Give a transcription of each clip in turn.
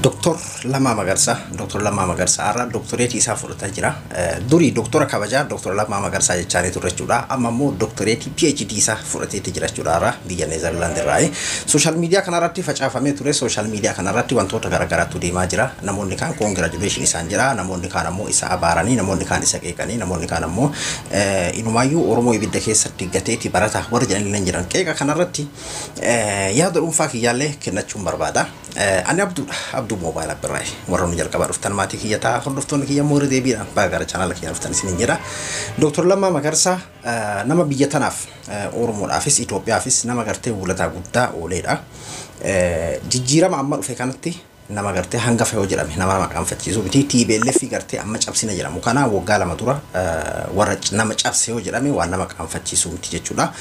Doktor Lammaa Magarsaa, Doktor Lammaa Magarsaa har'a doktoreetii isaa fudhataa jira. Durii doktora kabajaa Doktor Lammaa Magarsaa jechaanii turre jechuudha. Amma immoo doktoreetii PhD isaa fudhateeti jira jechuudha har'a biyya Neezerlaand irraa. Sooshaal miidiyaa kanarratti facaafamee ture. Sooshaal miidiyaa kanarratti wantoota garaagaraatu deemaa jira. Namoonni kaan congratulation isaan jira. Namoonni kaan ammoo isa abaaranii, namoonni kaan isa qeeqanii, namoonni kaan ammoo inumaayyuu Oromoo ibidda keessatti gateeti barata warri jedhanillee jiran. Qeeqa kanarratti yaada dhuunfaa kiyyaallee kennachuun barbaada. Ani Abduudha. Abduu Moobaayil Abbirraayi. Warroonni jalqabaa dhuftan maatii kiyya ta'a. Hordoftoonni kiyya immoo irra deebiidhaan baga gara chaanaala kiyya dhuftan isiniin jedha. Dooktor Lammaa Magarsaa nama biyya tanaaf, Oromoodhaafis Itoophiyaafis nama gartee wulataa guddaa ooleedha. Jijjiirama amma dhufe kanatti nama gartee hangafa yoo jedhame nama nama qaanfachiisuu miti. TPLF gartee amma cabsina jedhamu kana waggaa 2 dura warra nama cabse yoo jedhame waan nama qaanfachiisuu miti jechuudha.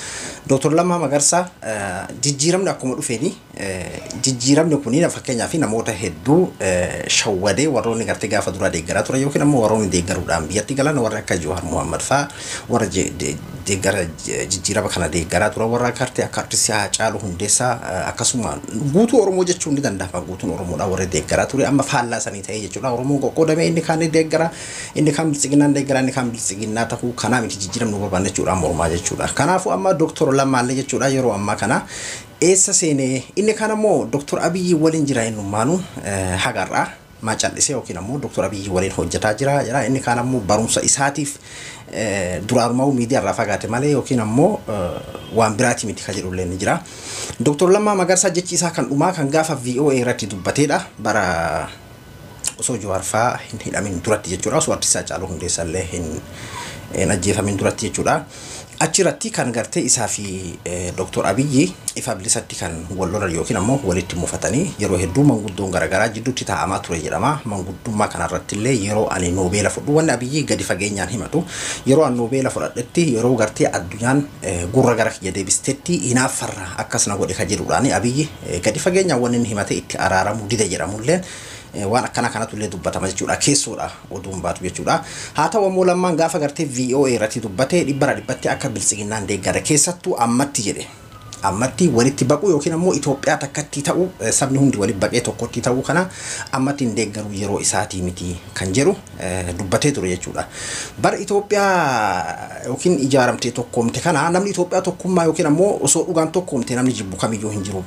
Dooktor Lammaa Magarsaa jijjiiramni akkuma dhufeeni, jijjiiramni kuni fakkeenyaaf namoota hedduu shawwadee, warroonni gartee gaafa duraa deeggaraa ture yookiin ammoo warroonni deeggaruudhaan biyyatti galan, warra akka Jawaar Muhammad fa'aa, warra deeggara jijjiirama kana deeggaraa ture, warra gartee akka artistii Haacaaluu Hundeessaa, akkasuma guutuu Oromoo jechuun ni danda'ama, guutuun Oromoodhaa warra deeggaraa ture amma faallaa sanii ta'ee jechuudha. Oromoon qoqqoodamee inni kaan ni deeggara, inni kaan biltsiginnaan deeggara, inni kaan biltsiginnaa ta'uu kanaa miti jijjiiramni barbaanne jechuudha mormaa jechuudha. Kanaafuu amma Dooktor Lammaallee jechuudha yeroo ammaa kana eessa seenee? Inni kaan ammoo Dooktor Abiyyi waliin jira, innummaanuu hagarraa maa callisee yookiin ammoo Dooktor Abiyyi waliin hojjetaa jira jedha. Inni kaan ammoo barumsa isaatiif duraanumaa miidiyaa irraa fagaate malee yookiin ammoo waan biraati miti ka jedhullee ni jira. Dooktor Lammaa Magarsaa jechi isaa kan dhumaa kan gaafa VOA irratti dubbateedha. Bara osoo Jawaar fa'aa hin hidhamin duratti jechuudha. Osoo artistaa Haacaaluu Hundeessaa illee hin ajjeefamin duratti jechuudha. Achirratti kan gartee isaa fi Dooktor Abiyyi ifa bilisatti kan wal lolan yookiin ammoo walitti mufatanii, yeroo hedduu manguddoon garaagaraa jidduutti taa'amaa ture jedhama. Manguddummaa kanarratti illee yeroo ani noobeela fudhu, wanni Abiyyi gadi fageenyaan himatu, yeroo ani noobeela fudhadhetti, yeroo gartee addunyaan gurra gara kiyya deebistetti hinaaffarra akkas na godhe ka jedhuudhaani Abiyyi gadi fageenyaan wanni inni himate itti araaramuu dide jedhamulleen waan akkana kanatu illee dubbatama jechuudha. Keessoodha oduun baatu jechuudha. Haa ta'u ammoo Lammaan gaafa gartee VOA irratti dubbate dhibbara dhibbatti akka biltsiginnaan deeggara, keessattuu ammatti jedhe. Ammatti walitti baquu yookiin ammoo Itoophiyaa takkatti ta'u, sabni hundi walitti baqee tokkotti ta'uu kana ammatti hin deeggaru, yeroo isaatii miti kan jedhu dubbatee ture jechuudha. Bara Itoophiyaa yookiin ijaaramtee tokkoomte kana namni Itoophiyaa tokkummaa yookiin ammoo osoo dhugaan tokkoomte namni jibbu kamiyyuu hin jiru,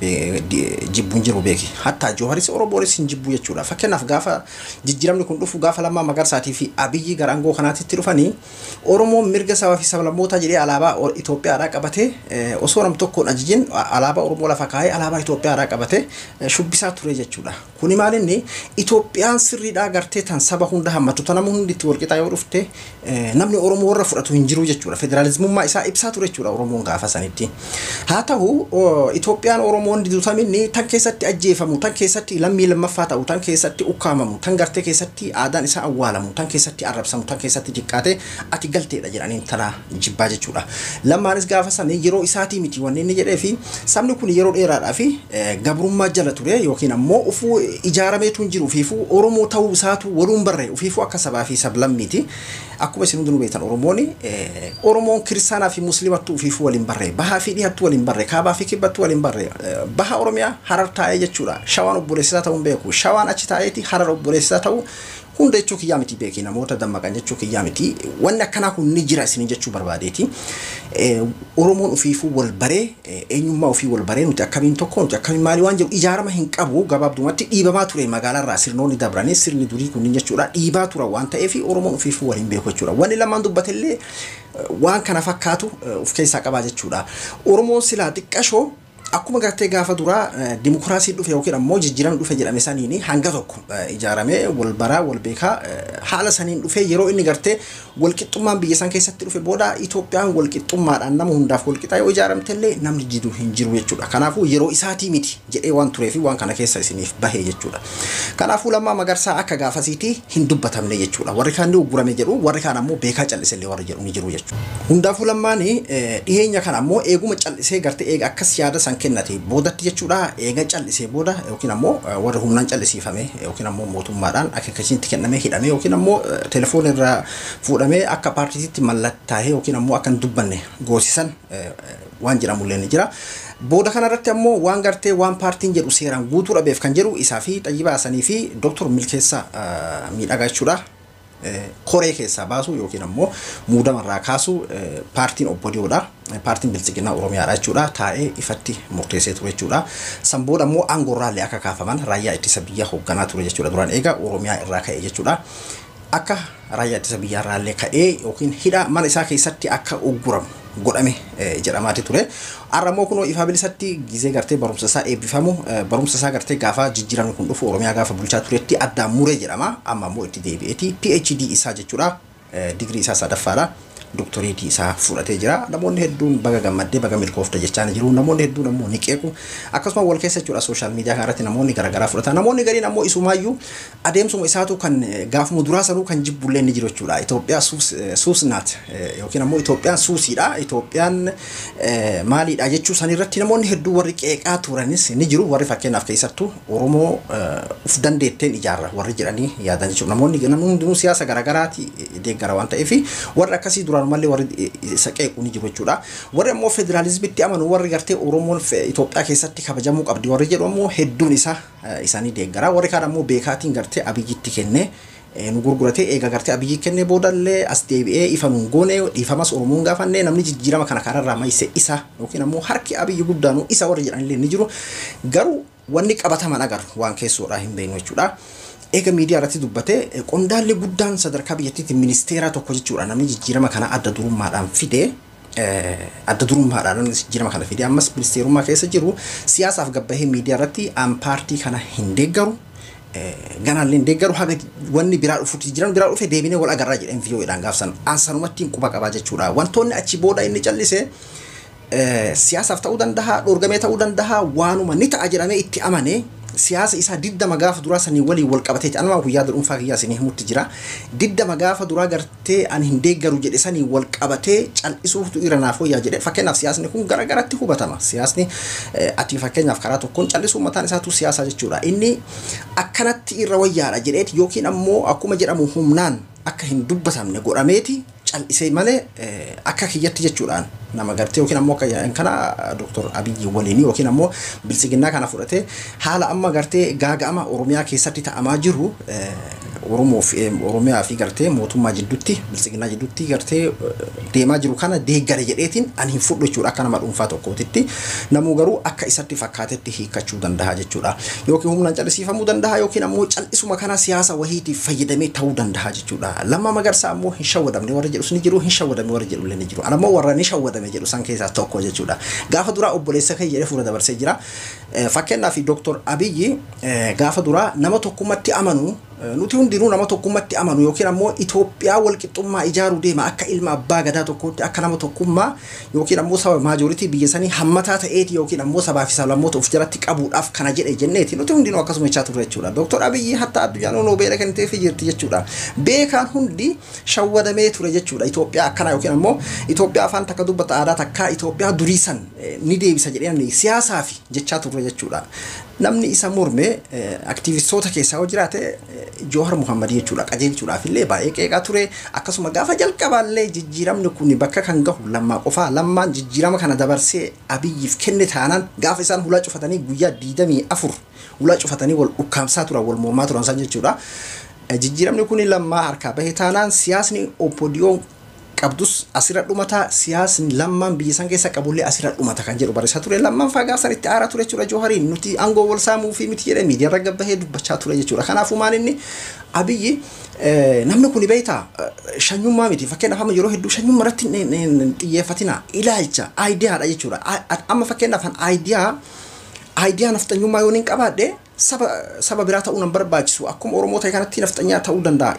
jibbu hin jiru beeki. Hattaa Jawaaris Oromoonis hin jibbu jechuudha. Fakkeenyaaf gaafa jijjiiramni kun dhufu, gaafa Lammaa Magarsaatii fi Abiyyi gara aangoo kanaatitti dhufanii, Oromoon mirga sabaa fi sablammootaa jedhee alaabaa Itoophiyaadhaa qabatee, osoo nam tokkoon ajajin alaabaa Oromoo lafa kaa'ee alaabaa Itoophiyaadhaa qabatee shubbisaa ture jechuudha. Kuni maal inni Itoophiyaan sirriidhaa gartee tan saba hunda hammatu, tan nama hundi itti walqixaa yoo dhufte namni Oromoo warra fudhatu hin jiru jechuudha. Federaalizimummaa isaa ibsaa ture jechuudha Oromoon gaafa sanitti. Haa ta'u Itoophiyaan Oromoon didutaminni tan keessatti ajjeefamu, tan keessatti lammii lammaffaa ta'u, tan keessatti ukkaamamu, tan gartee keessatti aadaan isaa awwaalamu, tan keessatti arrabsamu, tan keessatti xiqqaate ati galteedha jedhaniin tana jibbaa jechuudha. Lammaanis gaafa sanii yeroo isaatii miti wanni inni jedhee fi sabni kun yeroo dheeraadhaa fi gabrummaa jala ture yookiin ammoo ufuu ijaarameetu hin jiru, ufiifuu Oromoo ta'uu isaatu waluun barre, ufiifuu akka sabaa fi sablammiiti. Akkuma isin hundinuu beektan Oromoon kiristaanaa fi musliimattuu ufiifuu waliin barre, bahaa fi dhihattuu waliin barre, kaabaa fi kibbattuu waliin barre, baha Oromiyaa Harar taa'ee jechuudha. Shawaan obboleessisaa ta'uu hin beeku. Shawaan achi taa'eeti Harar obboleessisaa ta'uu hunda jechuu kiyyaa miti beeki, namoota dammaqan jechuu kiyyaa miti, wanni akkanaa kun ni jira isin jechuu barbaadeeti. Oromoon ufiifuu wal baree, eenyummaa ofii wal baree, nuti akkamiin tokko, nuti akkamiin maalii waan jedhu ijaarama hin qabu. Gabaabdumatti dhiibamaa ture magaalaarraa sirnoonni dabranii, sirni durii kunniin jechuudha, dhiibaa tura waan ta'eef Oromoon ufiifuu wal hin beeku jechuudha. Wanni lamaan dubbatellee waan kana fakkaatu of keessaa qabaa jechuudha. Oromoon silaa xiqqashoo akkuma gartee gaafa duraa dimokiraasii dhufe yookiin ammoo jijjiiramni dhufe jedhame saniin hanga tokko ijaaramee wal baraa wal beekaa haala saniin dhufe, yeroo inni gartee walqixxummaan biyya san keessatti dhufe booda Itoophiyaan walqixxummaadhaan nama hundaaf walqixaa yoo ijaaramte illee namni jidu hin jiru jechuudha. Kanaafuu yeroo isaatii miti jedhee waan tureef waan kana keessa isiniif bahee jechuudha. Kanaafuu Lammaa Magarsaa akka gaafasiitii hin dubbatamne jechuudha. Warri kaan ni uggurame jedhu, warri kaan ammoo beekaa callisellee warri jedhu ni jiru jechuudha. Hundaafuu Lammaan dhiheenya kana ammoo eeguma callisee gartee eega akkas yaada san kennate boodatti jechuudha, eega callisee booda yookiin ammoo warri humnaan callisiifame yookiin ammoo mootummaadhaan akeekkachiisni kennamee hidhame yookiin ammoo telefoon irraa fuudhamee akka paartiitti mallattaa'ee yookiin ammoo akka hin dubbanne goosisan waan jedhamullee ni jira. Booda kanarratti ammoo waan gartee waan paartiin jedhu seeraan guutuu dhabeef kan jedhu isaa fi Xayyibaa Hassanii fi Dooktor Milkeessaa Miidhagaa jechuudha. Koree keessaa baasu yookiin ammoo muudamarraa kaasu paartiin OPDOdha. Paartiin Biltsiginnaa Oromiyaadha jechuudha. Taa'ee ifatti murteessee ture jechuudha. San booda ammoo aangoorraallee akka kaafaman raayyaa ittisa biyyaa hoogganaa ture jechuudha. Duraan egaa Oromiyaa irraa ka'e jechuudha. Akka raayyaa ittisa biyyaarraallee ka'ee yookiin hidha mana isaa keessatti akka ugguramu godhame jedhamaati ture. Har'a immoo kunoo ifaa bilisatti gizee gartee barumsa isaa eebbifamu barumsa isaa gartee gaafa jijjiiramni kun dhufu Oromiyaa gaafa bulchaa turetti addaan muree jedhama. Amma immoo itti deebi'eeti PhD isaa jechuudha. Digirii isaa sadaffaadha. Doktoreetii isaa fudhatee jira. Namoonni hedduun baga gammaddee baga milkoofte jechaa ni jiru. Namoonni hedduun ammoo ni qeequ. Akkasuma wal keessa jechuudha social media kanarratti namoonni garaagaraa fudhatan. Namoonni gariin ammoo isumaayyuu adeemsuma isaatu kan gaafuma duraa sanuu kan jibbullee ni jiru jechuudha. Itoophiyaa suus naat yookiin ammoo Itoophiyaan suusiidha. Itoophiyaan maaliidha jechuu sanirratti namoonni hedduu warri qeeqaa turanis ni jiru. Warri fakkeenyaaf keessattuu Oromoo uf dandeetteen ijaarra warri jedhanii yaadan jechuudha. Namoonni hundinuu siyaasa garaagaraati deeggara waan ta'eef warri akkasii duraan mallee warri isa qeequ ni jiru jechuudha. Warri ammoo federaalizimitti amanu warri gartee Oromoon Itoophiyaa keessatti kabajamuu qabdi warri jedhu ammoo hedduun isaa isaanii deeggara. Warri kaan ammoo beekaatiin gartee Abiyyitti kennee nu gurguratee eega gartee Abiyyi kennee boodallee as deebi'ee ifa nuun goone dhiifamas Oromoon gaafannee namni jijjiirama kana kanarraa maayise isa yookiin ammoo harki Abiyyi guddaanuu isa warri jedhanillee ni jiru. Garuu wanni qabataman agarru waan keessoodhaa hin beeknu jechuudha. Eega miidiyaa irratti dubbate qondaalli guddaan sadarkaa biyyattiitti ministeera tokko jechuudha. Namni jijjiirama kana adda durummaadhaan fide adda durummaadhaan namni jijjiirama kana fide ammas ministeerummaa keessa jiru siyaasaaf gabbahee miidiyaa irratti an paartii kana hin deeggaru. Ganaallee hin deeggaru haga wanni biraa dhufuutti jijjiiramni biraa dhufe deebinee wal agarraa jedheen VOAdhaan gaafsan ansanumatti hin quba qabaa jechuudha. Wantoonni achi booda inni callise siyaasaaf ta'uu danda'a, dhoorgamee ta'uu danda'a, waanuma ni ta'a jedhamee itti amane siyaasa isaa diddama gaafa duraa sanii waliin wal qabateeti. Anuma guyyaa dhuunfaa kiyyaa isinii himutti jira. Diddama gaafa duraa gartee ani hin deeggaru jedhe sanii wal qabatee cal'isuuftu irra naaf wayyaa jedhe. Fakkeenyaaf siyaasni kun gara garatti hubatama. Siyaasni ati fakkeenyaaf karaa tokkoon cal'isuu mataan isaatu siyaasa jechuudha. Inni akkanatti irra wayyaadha jedheeti yookiin ammoo akkuma jedhamu humnaan akka hin dubbatamne godhameeti cal'isee malee akka kiyyatti jechuudhaan nama gartee yookiin ammoo kana Dooktor Abiyyi waliin yookiin ammoo biltsiginnaa kana fudhatee haala amma gartee gaaga'ama Oromiyaa keessatti ta'amaa jiru Oromoo fi Oromiyaa fi gartee mootummaa jidduutti biltsiginnaa jidduutti gartee deemaa jiru kana deeggare jedheetiin ani hin fudhu jechuudha akka nama dhuunfaa tokkootitti. Namuu garuu akka isatti fakkaatetti hiikkachuu danda'a jechuudha. Yookiin humnaan cal'isiifamuu danda'a yookiin ammoo cal'isuma kana siyaasa wahiitiif fayyadamee ta'uu danda'a jechuudha. Lammaa Magarsaa ammoo hin shawwadamne warri jedhus ni jiru hin shawwadamne warri jedhullee ni jiru. Ana ammoo warra ni shawwadame jedhu san keessaa tokko jechuudha. Gaafa duraa obboleessa kee jedhee fuula dabarsee jira. Fakkeenyaaf Dooktor Abiyyi gaafa duraa nama tokkummatti amanu nuti hundinuu nama tokkummatti amanu yookiin ammoo Itoophiyaa walqixxummaa ijaaruu deema akka ilma abbaa gadaa tokkootti akka nama tokkummaa yookiin ammoo saba maajoritii biyya sanii hammataa ta'eeti yookiin ammoo sabaa fi sablammoota of jalatti qabuudhaaf kana jedhe jenneeti nuti hundinuu akkasuma jechaa turre jechuudha. Dooktor Abiyyi hatta addunyaan Noobeela kenniteefii jirti jechuudha. Beekaan hundi shawwadamee ture jechuudha. Itoophiyaa akkana yookiin ammoo Itoophiyaa afaan takka dubbata aadaa takkaa Itoophiyaa durii san ni deebisa jedhee namni siyaasaa fi jechaa turre jechuudha. Namni isa morme aktiivistoota keessaa yoo jiraate Joohar Muhammad jechuudha. Qajeelchuudhaaf illee baay'ee qeeqaa ture. Akkasuma gaafa jalqabaallee jijjiiramni kun bakka kan gahu Lammaa qofaa. Lammaan jijjiirama kana dabarsee Abiyyiif kenne taanaan gaafa isaan hulaa cufatanii guyyaa 24 hulaa cufatanii wal ukkaamsaa turan wal mormaa turan san jechuudha. Jijjiiramni kun Lammaa harkaa bahe taanaan siyaasni OPDO qabdus asirra dhumata siyaasni Lammaan biyya san keessa qabullee asirra dhumata kan jedhu barreessaa ture. Lammaan faa gaaf sanitti aaraa ture jechuudha. Joohariin nuti aangoo wal saamuu fi miti jedhee miidiyaa irra gabbahee dubbachaa ture jechuudha. Kanaafuu maal inni Abiyyi namni kun beektaa shanyummaa miti. Fakkeenyaaf amma yeroo hedduu shanyummaa irratti xiyyeeffatina ilaalcha aayidiyaadha jechuudha. Amma fakkeenyaaf aayidiyaa nafxanyummaa yoo hin qabaadhe saba biraa ta'uu nan barbaachisu akkuma Oromoo ta'e kanatti nafxanyaa ta'uu danda'a.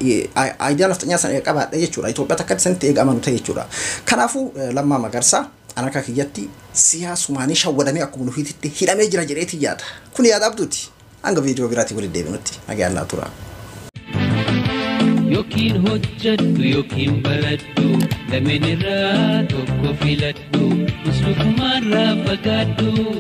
Aayidiyaa nafxanyaa sana qabaadhe jechuudha. Itoophiyaa takkatti sanitti eegamanu ta'e jechuudha. Kanaafuu Lammaa Magarsaa an akka kiyyatti siyaasumaanii shawwadamee akkuma nufiititti hidhamee jira jedheeti yaada. Kun yaada abduuti. Hanga viidiyoo biraatii walitti deebinutti nagaan naa tura. Yookiin hojjedhu yookiin baradhu lameen irraa tokko filadhu muslukumaarraa fagaadhu.